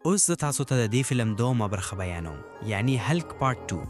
اوس زه تاسو ته د دې فلم دومه برخه بیانوم، یعنی هلک پارت 2.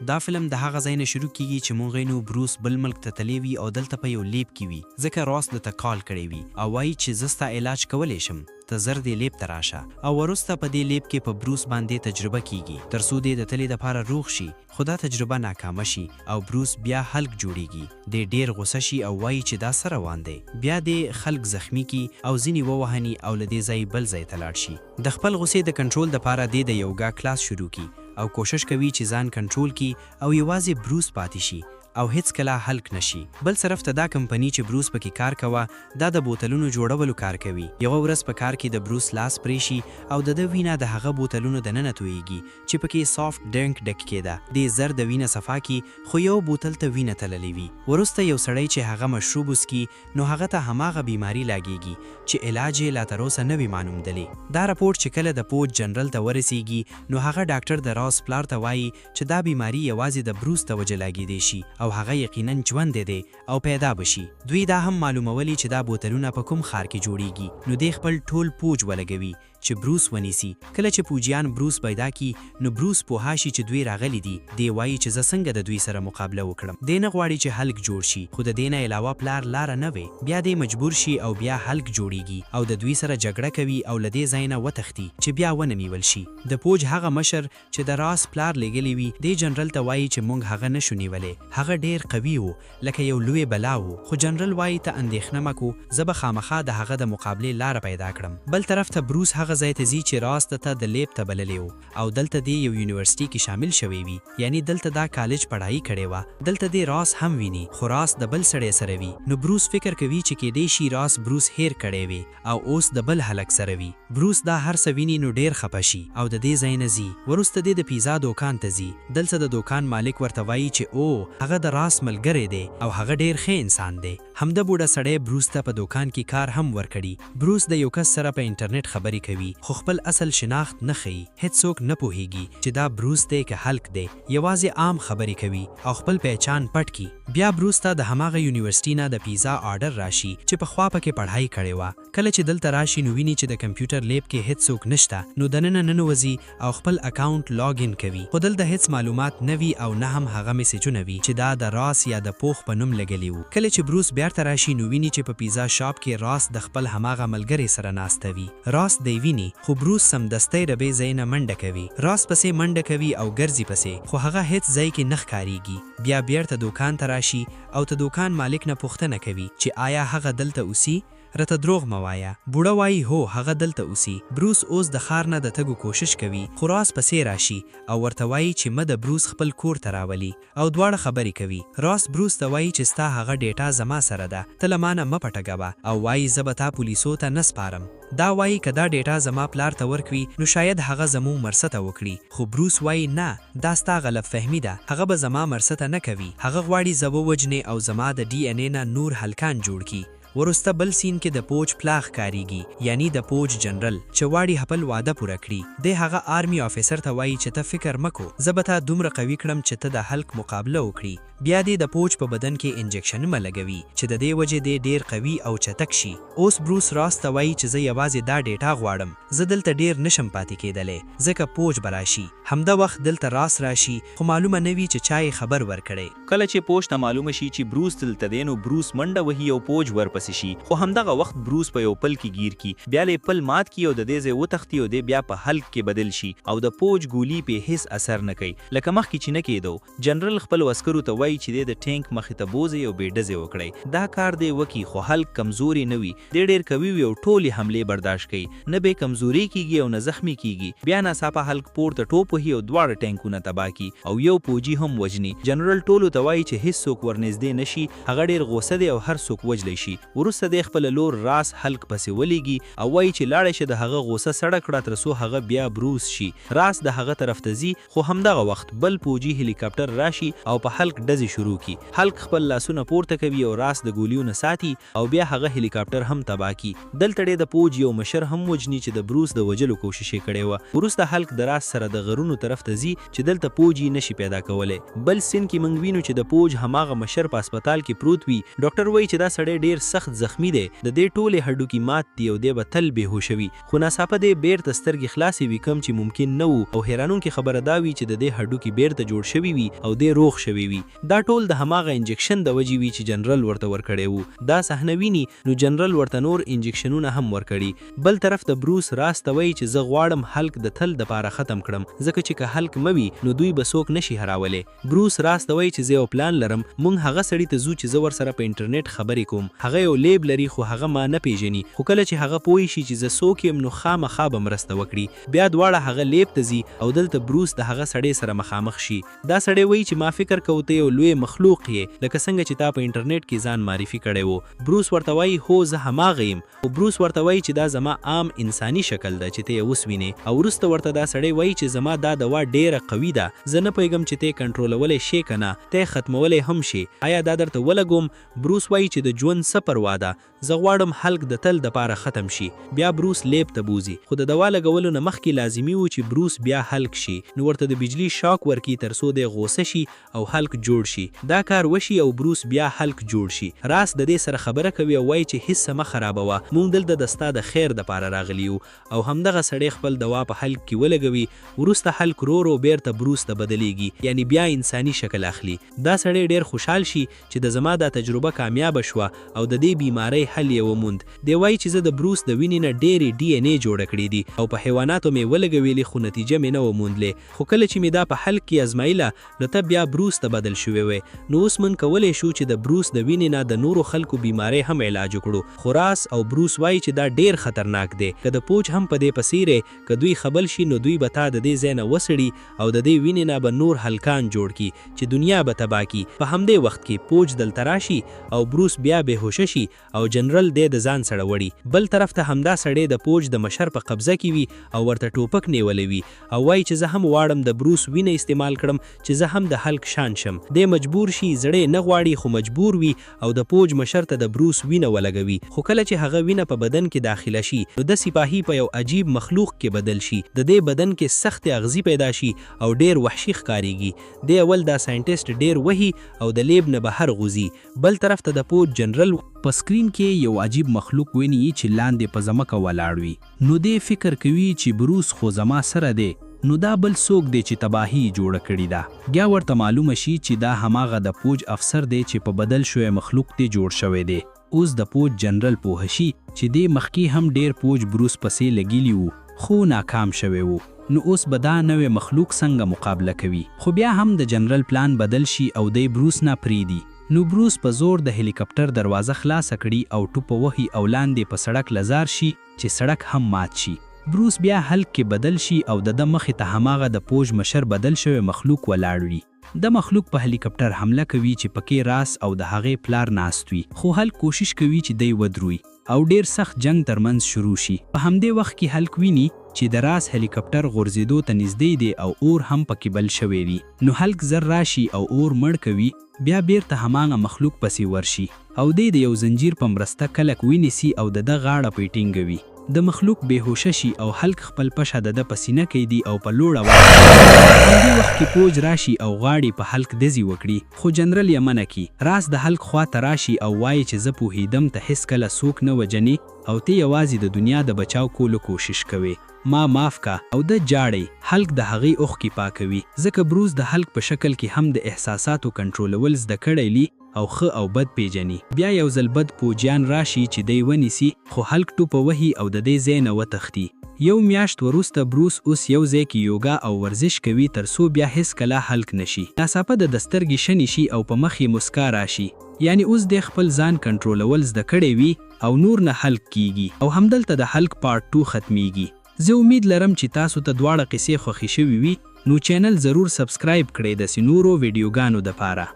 دا فلم د هغه ځای نه شروع کیږي چې مونږ وینو بروس بل ملک ته تللی وي او دلته په یو لیب کې وي، ځکه راس ده ته کال کړی وي او وایي چې زه ستا علاج کولی شم، ته زر دې لیب ته راشه. او وروسته په دې لیب کې په بروس باندې تجربه کیږي تر څو دې د تلې دپاره روغ شي، خو دا تجربه ناکامه شي او بروس بیا هلک جوړیږي. دی ډیر غوسه شي او وایي چې دا څه روان دی. بیا دې خلک زخمی کی او ځینې ووهني او له دې ځای بل ځای ته لاړ شي. د خپل غوسې د کنټرول دپاره دې د یوګا کلاس شروع کی او کوشش کوي چې ځان کنټرول کی او یوازې بروس پاتې شي او هیڅ کله هلک نشي. بل طرف ته دا کمپنی چې بروس پکې کار کوه، دا د بوتلونو جوړولو کار کوي. یوه ورځ په کار کې د بروس لاس پرې شي او د ده وینه د هغه بوتلونو دننه تویږي چې پکې سافټ ډرنک ډک کېده. دې زر د وینه صفا کی، خو یو بوتل ته وینه تللې وي. وروسته یو سړی چې هغه مشروب وڅکي نو هغه ته هماغه بیماری لاګیږي چې علاج یې لا تر اوسه نه وي معلومدلی. دا رپورټ چې کله د پوج جنرل ته ورسیږي نو هغه ډاکټر د راس پلار ته وایي چې دا بیماری یوازې د بروس ته وجه لاګیدی شي او هغه یقینا ژوندی دی او پیدا به شي. دوی دا هم معلومولي چې دا بوتلونه په کوم ښار کې جوړیږي، نو دی خپل ټول پوج ولګوي چې بروس ونیسي. کله چې پوجیان بروس پیدا کی نو بروس پوها شي چې دوی راغلي دي. دی وایي چې زه څنګه د دوی سره مقابله وکړم. دی نه غواړي چې هلک جوړ شي، خو د دې نه علاوه پلار لاره نه وي. بیا دی مجبور شي او بیا هلک جوړیږي او د دوی سره جګړه کوي او له دې ځای نه وتښتي چې بیا ونه نیول شي. د پوج هغه مشر چې د راس پلار لیږلی وي، دې جنرل ته وایي چې مونږ هغه نشو نیولی، هغه ډیر قوي و، لکه یو لوی بلا و. خو جنرل وایي ته اندېښنه مه کو، زه به خامخا د هغه د مقابلې لاره پیدا کړم. بل طرف ته بروس هغه ځای ته ځي چې راس ده ته د لیب ته بللی و او دلته دی یو یونیورسټي کې شامل شوی وي، یعنی دلته دا کالج پړهایي کړې وه. دلته دی راس هم ویني، خو راس د بل سړی سره وي. نو بروس فکر کوي چې کیدای شي راس بروس هیر کړی وي او اوس د بل هلک سره وي. بروس دا هر څه ویني نو ډیر خپه شي او د دې ځای نه ځي. وروسته دی د پیزا دوکان ته ځي. دلته د دوکان مالک ورته وایي چې او هغه د راس ملګری دی او هغه ډیر ښه انسان دی. همده بوډا سړی بروس ته په دوکان کې کار هم ورکړي. بروس د یو کس سره په انټرنیټ خبرې کوي، خو خپل اصل شناخت نه ښيي. هیڅوک نه پوهیږي چې دا بروس دی که هلک دی. یوازې عام خبرې کوي او خپل پہچان پټ کی. بیا بروس ته د هماغه یونیورسټي نه د پیزا آرډر راشي چې پخوا پکې پړهایي کړې وه. کله چې دلته راشي نو ویني چې د کمپیوټر لیب کې هیڅوک نشته، نو دننه ننوځي او خپل اکاونټ لاګ ان کوي، خو دلته هیڅ معلومات نه وي او نه هم هغه میسجونه وي چې دا د راس یا د پوخ په نوم لګلی وو. کله چې بروس بیرته راشي نو ویني چې په پیزا شاپ کې راس د خپل هماغه ملګری سره ناسته وي. راس دی ویني، خو بروس سمدستي ربې ځای نه منډه کوي. راس پسې منډه کوي او ګرځي پسې، خو هغه هیڅ ځای کې نه ښکاریږي. بیا بیرته دوکان ته راشي او ته دوکان مالک نه پوښتنه کوي چې آیا هغه دلته اوسي؟ رته دروغ مه وایه. بوډا وایي هو، هغه دلته اوسي. بروس اوس د ښار نه د تګو کوشش کوي، خو راس پسې راشي او ورته وایي چې مه د بروس خپل کور ته راولي او دواړه خبرې کوي. راس بروس ته وایي چې ستا هغه ډیټا زما سره ده، ته له مانه مه پټګوه، او وایي زه به تا پولیسو ته نه سپارم. دا وایي که دا ډیټا زما پلار ته ورکوي نو شاید هغه زموږ مرسته وکړي، خو بروس وایي نه، دا ستا غلط فهمي ده، هغه به زما مرسته نه کوي، هغه غواړي زه ووژني او زما د ډي ان ای نه نور هلکان جوړ کړي. وروسته بل سین کې د پوج پلاخ کاریږي، یعنی د پوج جنرل چې واړي خپل وعده پوره کړي. دی هغه آرمي آفیسر ته وایي چې ته فکر مکو، زه به تا دومره قوي کړم چې ته د هلک مقابله وکړي. بیا دی د پوج په بدن کې انجکشنونه لګوي چې د دې وجې دی ډیر قوي او چتک شي. اوس بروس راس ته وایي چې زه یوازې دا ډیټا غواړم، زه دلته ډیر نشم پاتې کېدلی ځکه پوج به راشي. همدا وخت دلته راس راشي، خو معلومه نه وي چې چا یې خبر ورکړی. کله چې پوج ته معلومه شي چې بروس دلته دی نو بروس منډه وهي او پوج ورپسې شي، خو همدغه وخت بروس په یو پل کې گیر کی، بیا له پل مات کی او د دې ځای وتښتي او دی بیا په هلک کې بدل شي او د پوج ګولي په هیڅ اثر نه کوي لکه مخکې چې نه کېدو. جنرل خپل عسکرو ته وایي چې دی د ټانک مخې ته بوځي او بې ډزې وکړي. دا کار دی وکي، خو هلک کمزوري نه وي، دی ډیر قوي وي او ټولې حملې برداشت کوي، نه به کمزوري کیږي او نه زخمی کیږي. بیا ناڅاپه هلک پورته ټوپ وهي او دواړه ټانکونه تباه کړي او یو پوجي هم وژني. جنرل ټولو ته وایي چې هیڅوک ورنږدې نشي، هغه ډیر غوسه دی او هر څوک وژلی شي. وروسته دی خپله لور راس هلک پسې ولیږي او وایي چې لاړه شه د هغه غوسه سړه کړه تر څو هغه بیا بروس شي. راس د هغه طرف ته ځي، خو همدغه وخت بل پوجي هلیکاپټر راشي او په هلک ډزې شروع کړي. هلک خپل لاسونه پورته کوي او راس د ګولیو نه ساتي او بیا هغه هلیکاپټر هم تباه کړي. دلته دی د پوج یو مشر هم وژني چې د بروس د وژلو کوشش یې کړی وه. وروسته هلک د راس سره د غرونو طرف ته ځي چې دلته پوج یې نشي پیدا کولی. بل سین کې موږ وینو چې د پوج هماغه مشر په هسپتال کې پروت وي. ډاکټر وایي چې دا سړی ډیر سخت سخت زخمي دی، د دې ټولې هډوکي مات دي او دی به تل بې هوشه وي. خو ناڅاپه دې بېرته سترګې خلاصې وي کوم چې ممکن نه وو او حېرانونکې خبره دا وي چې د دې هډوکي بېرته جوړ شوي وي او دی روغ شوی وي. دا ټول د هماغه انجکشن د وجې وي چې جنرل ورته ورکړی وو. دا صحنه ویني نو جنرل ورته نور انجکشنونه هم ورکړي. بل طرف ته بروس راس ته وایي چې زه غواړم هلک د تل دپاره ختم کړم ځکه چې که هلک مه وي نو دوی به څوک نه شي هراولی. بروس راس ته وایي چې زه یو پلان لرم، مونږ هغه سړي ته ځو چې زه ورسره په انټرنیټ خبرې کوم. هغه یو لیب لري خو هغه ما نه پیژني، خو کله چې هغه پوه شي چې زه څوک یم نو خامخا به مرسته وکړي. بیا دواړه هغه لیب ته ځي او دلته بروس د هغه سړی سره مخامخ شي. دا سړی وایي چې ما فکر کوو ته یو لوی مخلوق یې، لکه څنګه چې تا په انټرنیټ کې ځان معرفي کړی و. بروس ورته وایي هو زه هماغه یم، خو بروس ورته وایي چې دا زما عام انساني شکل ده چې ته یې اوس وینې. او وروسته ورته دا سړی وایي چې زما دا دوا ډیره قوي ده، زه نه پوهیږم چې ته کنټرولولی شې که نه، ته ختمولی هم شې، ایا دا درته ولګوم؟ بروس وایي چې د ژوند څه پروا ده، زه غواړم هلک د تل دپاره ختم شي. بیا بروس لیب ته بوځي، خو د دوا لګولو نه مخکې لازمي وو چې بروس بیا هلک شي، نو ورته د بجلی شاک ورکي تر څو دی غوسه شي او هلک جوړ شي. دا کار وشي او بروس بیا هلک جوړ شي. راس د دې سره خبره کوي او وایي چې هیڅ مه خرابوه، مونږ دلته د ستا د خیر دپاره راغلي یو. او همدغه سړی خپل دوا په هلک کې ولګوي. وروسته هلک رو رو بیرته بروس ته بدلیږي، یعنی بیا انساني شکل اخلي. دا سړی ډیر خوشحال شي چې د زما دا تجربه کامیابه شوه او د دې بیمارۍ حل یې وموند. دی وایي چې زه د بروس د وینې نه ډېرې ډي این ای جوړه کړې دي او په حیواناتو مې ولګویلې خو نتیجه مې نه وموندلې، خو کله چې مې دا په هلک کې ازمایله نو ته بیا بروس ته بدل شوی وې. نو اوس موږ کولی شو چې د بروس د وینې نه د نورو خلکو بیمارۍ هم علاج وکړو. خو راس او بروس وایي چې دا ډیر خطرناک دی، که د پوج هم په دې پسې که دوی خبل شي نو دوی به تا د دې ځای نه وسړي او د دې وینې نه به نور هلکان جوړ کړي چې دنیا به تباه کړي. په همدې وخت کې پوج دلته راشي او بروس بیا بې هوشه شي او جنرل دی د ځان سره وړي. بل طرف ته همدا سړی د پوج د مشر په قبضه کې وي او ورته ټوپک نیولی وي او وایي چې زه هم غواړم د بروس وینه استعمال کړم چې زه هم د هلک شان شم. دی مجبور شي، زړه نه غواړي خو مجبور وي او د پوج مشر ته د بروس وینه ولګوي. خو کله چې هغه وینه په بدن کې داخله شي نو د سپاهي په یو عجیب مخلوق کې بدل شي. د دې بدن کې سخت اغزي پیدا شي او ډیر وحشي ښکاریږي. دی اول دا ساینټیسټ ډیر وهي او د لیب نه بهر غوځي. بل طرف ته د پوج جنرل په سکرین کې یو عجیب مخلوق ویني چې لاندې په ځمکه ولاړ وي. نو دی فکر کوي چې بروس خو زما سره دی، نو دا بل څوک دی چې تباهي جوړه کړې ده. بیا ورته معلومه شي چې دا هماغه د پوج افسر دی چې په بدل شوی مخلوق دی جوړ شوی دی. اوس د پوج جنرل پوه شي چې دې مخکې هم ډیر پوج بروس پسې لګیلی وو خو ناکام شوی وو، نو اوس به دا نوی مخلوق څنګه مقابله کوي. خو بیا هم د جنرل پلان بدل شي او دی بروس نه پریدي. نو بروس په زور د هلیکپټر دروازه خلاصه کړي او ټوپ وهي او لاندې په سړک لزار شي چې سړک هم مات شي. بروس بیا هلک کې بدل شي او د ده مخې ته هماغه د پوج مشر بدل شوی مخلوق ولاړ وي. د مخلوق په هلیکپټر حمله کوي چې پکې راس او د هغې پلار ناست وي، خو هلک کوشش کوي چې دی ودروي او ډیر سخت جنگ ترمنځ شروع شي. په همدې وخت کې هلک ویني چې د راس هلیکپټر غورځېدو ته نږدې دی او اور هم پکې بل شوی وي. نو هلک زر راشي او اور مړ کوي، بیا بیرته هماغه مخلوق پسې ورشي او دی د یو زنجیر په مرسته کلک ونیسي او د ده غاړه پرې ټینګوي. د مخلوق بې هوشه شي او هلک خپل پشه د ده په سینه کیدي او په لوړ اواز همدې وخت کې پوج راشي او غواړي په هلک ډزې وکړي، خو جنرل یې منع کړي. راس د هلک خوا ته راشي او وایي چې زه پوهیدم ته هیڅکله څوک نه وژنې او ته یوازې د دنیا د بچاو کولو کوشش کوې، ما معاف کا. او ده ژاړي. هلک د هغې اوښکې پاکوي، ځکه بروس د هلک په شکل کې هم د احساساتو کنټرولول زده کړی لی او ښه او بد پیژني. بیا یو ځل بد پوجیان راشي چې دی ونیسي، خو هلک ټوپه وهي او د دې ځای نه وتښتي. یو میاشت وروسته بروس اوس یو ځای کې یوګا او ورزش کوي تر څو بیا هیڅکله هلک نشي. ناڅاپه د سترګې شنې شي او په مخ یې مسکا راشي، یعنی اوس دی خپل ځان کنټرولول زده کړی وي او نور نه هلک کیږي. او همدلته د هلک پارټ 2 ختمیږي. زه امید لرم چې تاسو ته دواړه قصې خوښې شوي وي، نو چینل ضرور سبسکرایب کړئ داسې نورو ویډیوګانو دپاره.